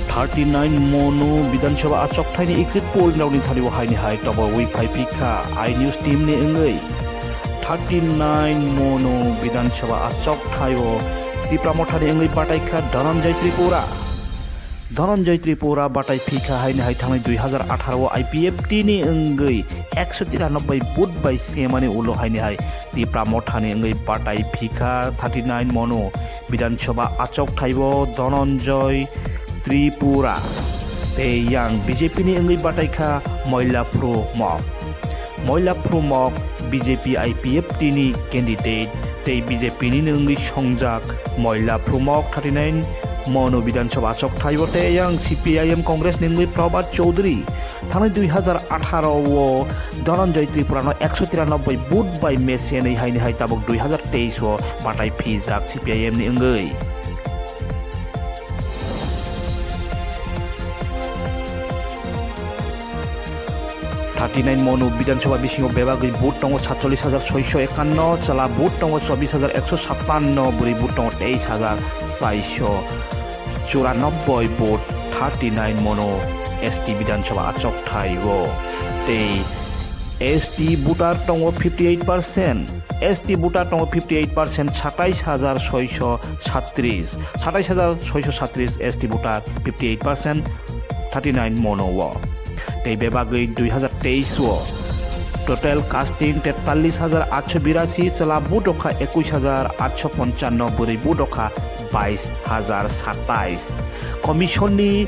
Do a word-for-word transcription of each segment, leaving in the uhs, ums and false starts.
Thirty nine Monu Bidhan Sabha achok thaini exit poll rokni thani o haini hai tobo wi phai phikha I news team ni wngwi. Thirty nine Monu Bidhan Sabha achok thai o Tipra Motha ni wngwi batai kha Dhananjay Tripura. Dhananjay Tripura batai phikha haini hai thangnai dui hazar atharo o I P F T ni wngwi ekso tiranobbai vote bai se mani ulo haini hai Tipra Motha ni wngwi batai phikha thirty nine Monu. Bidhan Sabha achok thai o Dhananjay Tripura tei yang B J P ni wngwi batai kha Moila Phrumok. Moila Phrumok B J P I P F T ni candidate tei B J P ni wngwi songjak Moila Phrumok thirty nine Monu Bidhan Sabha achok thai o tei yang C P I M Congress ni wngwi Prabhat Chaudhary. Thangnai dui hazar atharo o Dhananjay Tripura no ekso tiranobbai vote bai mese nwi haini hai tabuk dui hazar teis o batai phijak C P I M ni wngwi. Thirty nine Monu Bidhan Sabha bisingo bebagwi vote tongo satchollis hajar soiso ekanno, chwla vote tongo chobbish hajar ekso sappanno, bwrwi vote tongo teis hajar saiso churanobboi vote, thirty nine Monu S T Bidhan Sabha achok thai o. Tei S T voter tongo fifty eight percent, S T voter tongo fifty eight percent, satais hajar soiso satris, satais hajar soiso satris S T voter, fifty eight percent, thirty nine Monu o. Tei bebagwi dui hazar teis o total casting tetallis hajar atso birasi, chwla vote rokha ekush hajar atso ponchanno, bwrwi vote rokha bais hajar satais. Commission ni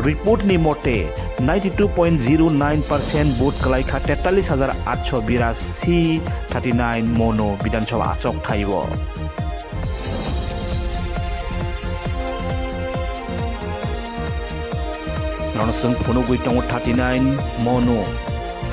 report ni mote ninety two point zero nine percent vote kwlai kha tetallis hajar atso birasi, thirty nine Monu Bidhan Sabha achok thai o. Nono chwng phunugwi tongo thirty nine Monu.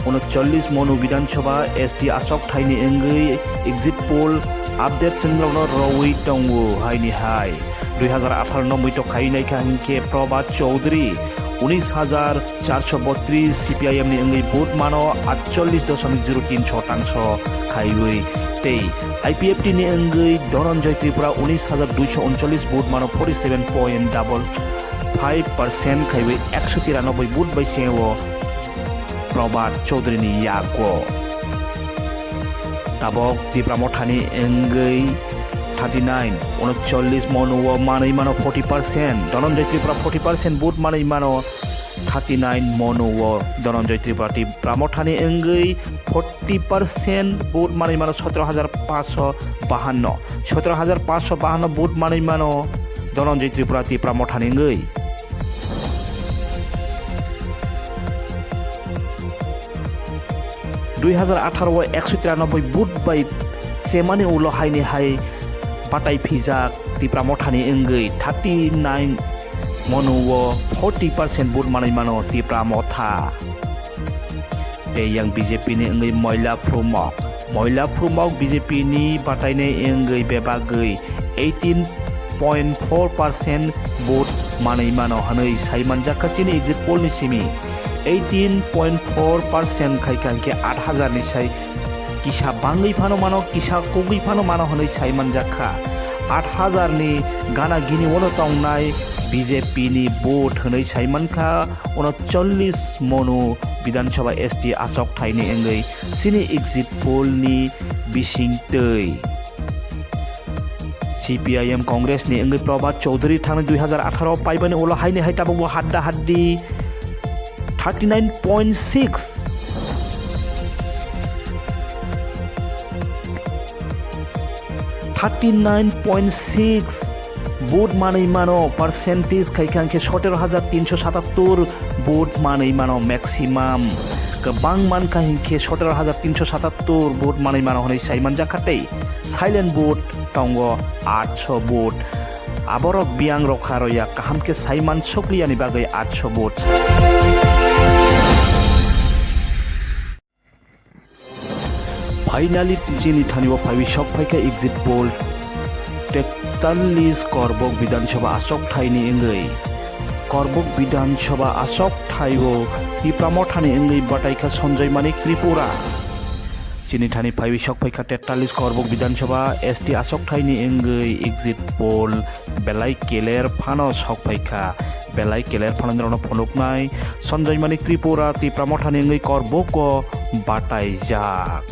Unochollis Monu Bidhan Sabha S T achok thaini wngwi exit poll update chwng rokno rwui tongo haini hai. Dui hazar atharo no muitok khai naikha hinkhe Prabhat Chaudhary unis hajar charso botris, C P I M ni wngwi vote mano atchollis doshomik zero tin shotangso khaiwi, tei I P F T ni wngwi Dhananjay Tripura unis hajar duiso uncholish vote mano forty seven point double five percent khaiwi ekso tiranobbai vote bai se o Prabhat Chaudhary ni yago. Tabok Tipra Mothani wngwi thirty nine, unochollis Monu o manwi mano forty percent, Dhananjay Tripura forty percent vote manwi mano thirty nine Monu o Dhananjay Tripura, Tipra Mothani wngwi forty percent vote manwi mano sotro hajar paanso bahanno, sotro hajar paanso bahanno vote manwi mano Dhananjay Tripura, Tipra Mothani wngwi. Dui hazar atharo o ekso tiranobbai vote bai semani ulo haini hai batai phijak Tipra Mothani wngwi thirty nine Monu o forty percent vote manwi mano Tipra Motha. Tei yang B J P ni wngwi Moila Phrumok. Moila Phrumok B J P ni batainai wngwi bebagwi eighteen point four percent vote manwi mano hwnwi sai manjakha chini exit poll ni simi. Eighteen point four percent khai kha hinkhe aat hajar ni sai kisa bangwi phano mano, kisa kugwi phano mano hwnwi sai manjakha. Aat hajar ni gana gini ono tongnai B J P ni vote hwnwi sai mankha. Ono chollis Monu Bidhan Sabha S T achok thaini wngwi chini exit poll ni bisingtwi. C P I M Congress ni wngwi Prabhat Chaudhary thangni dui hazar atharo paibani ulo haini hai tabukbo hadda haddi thirty nine point six, thirty nine point six vote manwi mano, percentage khai kha hinkhe sotero hajar tinso satattor vote manwi mano maximum. Kwbang man kha hinkhe sotero hajar tinso satattor vote manwi mano hwnwi sai manjakha tei silent vote tongo aatso vote. Aborok biyang rokha roya kaham khe sai man sukliyani bagwi aatso vote. Finally, chini thani o phaiwi sok phaikha exit poll tektallis Korbok Bidhan Sabha achok thaini wngwi. Korbok Bidhan Sabha achok thai o Tipra Mothani wngwi bataikha Sanjay Manik Tripura. Chini thani phaiwi sok phaikha tektallis Korbok Bidhan Sabha S T achok thaini wngwi exit poll belai clear phano sok phaikha. belai keler phano norokno phunuknai. Sanjay Manik Tripura Tipra Mothani wngwi Korbuk o bataijak.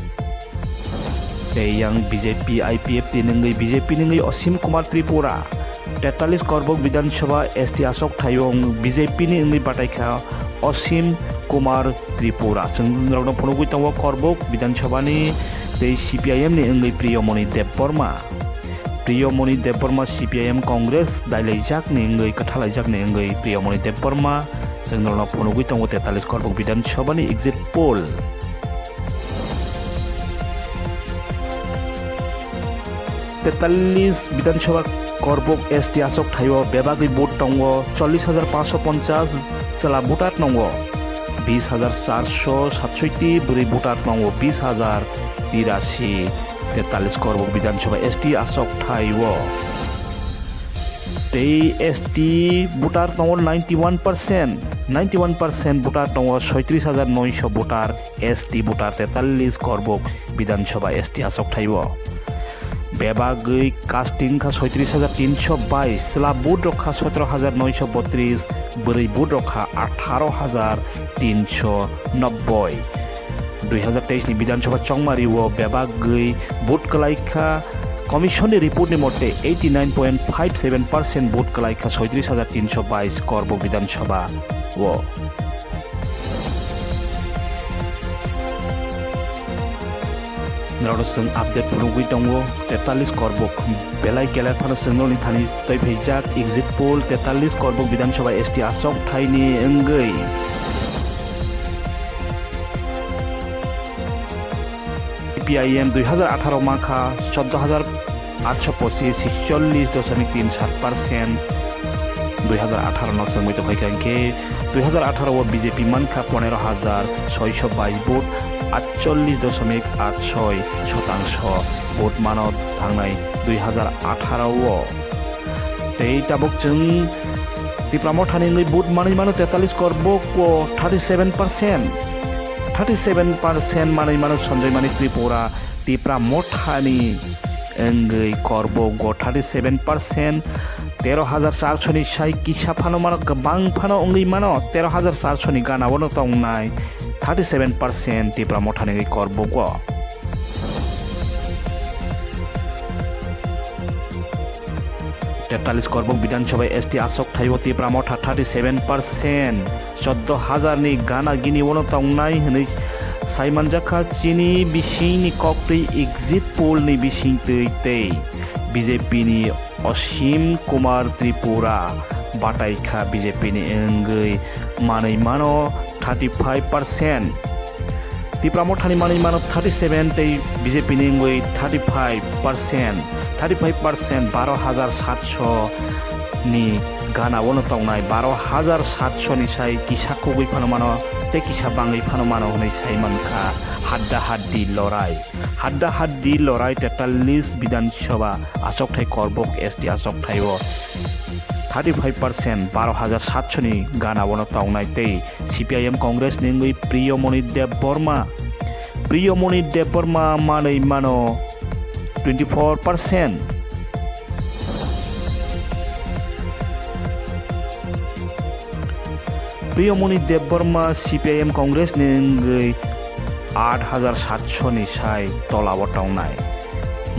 Tei yang B J P I P F T ni wngwi, B J P ni wngwi Osim Kumar Tripura, tetalis Korbuk Bidhan Sabha S T achok thaio wng B J P ni wngwi bataikha Osim Kumar Tripura. Chwng norokno phunugwi tongo Korbuk Bidhan Sabha ni tei C P I M ni wngwi Priyomoni Debbarma. Priyomoni Debbarma C P I M Congress dailaijakni wngwi, kwthalaijakni wngwi Priyomoni Debbarma. Chwng norokno phunugwi tongo tetalis Korbuk Bidhan Sabha ni exit poll. Tetalis Bidhan Sabha Korbuk S T achok thaio bebagwi vote tongo chollish hajar panchsho ponchash, chwla voter tongo bish hajar charso satsoiti, bwrwi voter tongo bish hajar tirashi. Tetalis Korbuk Bidhan Sabha S T achok thaio. Tei S T voter tongo ninety one percent, ninety one percent voter tongo soitrish hajar noisho voter. S T voter tetalis Korbuk Bidhan Sabha S T achok thaio. Bebagwi casting kha soitrish hajar tinsho bais, chwla vote rok kha sotro hajar noisho botris, bwrwi vote rok kha atharo hajar tinsho nobboi. Dui hajar teis ni Bidhan Sabha chongmari o bebagwi vote kwlai kha, Commission ni report ni mote eighty nine point five seven percent vote kwlai kha soitrish hajar tinsho bais Korbuk Bidhan Sabha o. Norok chwng update phunugwi tongo, tetalis Korbuk belai keler phano chwng nokni thani twi phaijak exit poll, tetalis Korbuk Bidhan Sabha S T achok thaini wngwi. C P I M dui hajar atharo mankha choddo hajar atso pochis, chhollish doshomik tin sat percent. Dui hajar atharo no chwngwi tongkha hwnkhe, dui hajar atharo o B J P mankha ponero hajar soisho bais vote, atchollish doshomik at soi shotangso vote mano thangnai dui hajar atharo o. Tei tabuk chwng Tipra Mothani wngwi vote manwi mano tetalis Korbuk o thirty seven percent. Thirty seven percent manwi mano Sanjay Manik Tripura Tipra Mothani wngwi Korbuk o thirty seven percent. Tero hajar charso ni sai kisa phano mano, kwbang phano wngwi mano, tero hajar charso ni gana o no tongnai thirty seven percent Tipra Mothani wngwi Korbuk o. Tetalis Korbuk Bidhan Sabha S T achok thaio Tipra Motha thirty seven percent, choddo hajar ni gana gini o no tongnai hwnwi saimanjakha chini bisingni koktwi exit poll ni bisingtwi tei B J P ni Osim Kumar Tripura bataikha B J P ni wngwi manwi mano thirty five percent. Tipra Mothani manwi mano thirty seven tei B J P ni wngwi thirty five percent, thirty five percent baro hajar satso ni gana o no tongnai, baro hajar satso ni sai kisa kugwi phano mano tei kisa bangwi phano mano hwnwi sai mankha hadda haddi lorai. Hadda haddi lorai tetalis Bidhan Sabha achokthai Korbuk S T achokthai o thirty five percent baro hajar satso ni gana o no tongnai tei C P I M Congress ni wngwi Priyomoni Debbarma, Priyomoni Debbarma manwi mano twenty four percent. Priyomoni Debbarma C P I M Congress ni wngwi aat hajar satso ni sai tola o tongnai.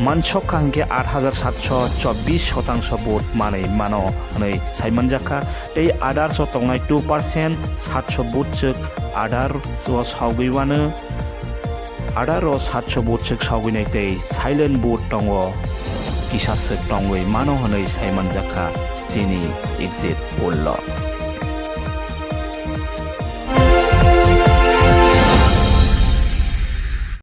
Mansokha hwnkhe aat hajar satso chobbish shotangso vote manwi mano hwnwi saimanjakha. Tei others o tongnai two percent, satso vote swk others o sogwi wano. Others o satso vote swk sogwi nai tei silent vote tongo kisa swk tongwi mano hwnwi saimanjakha chini exit poll o.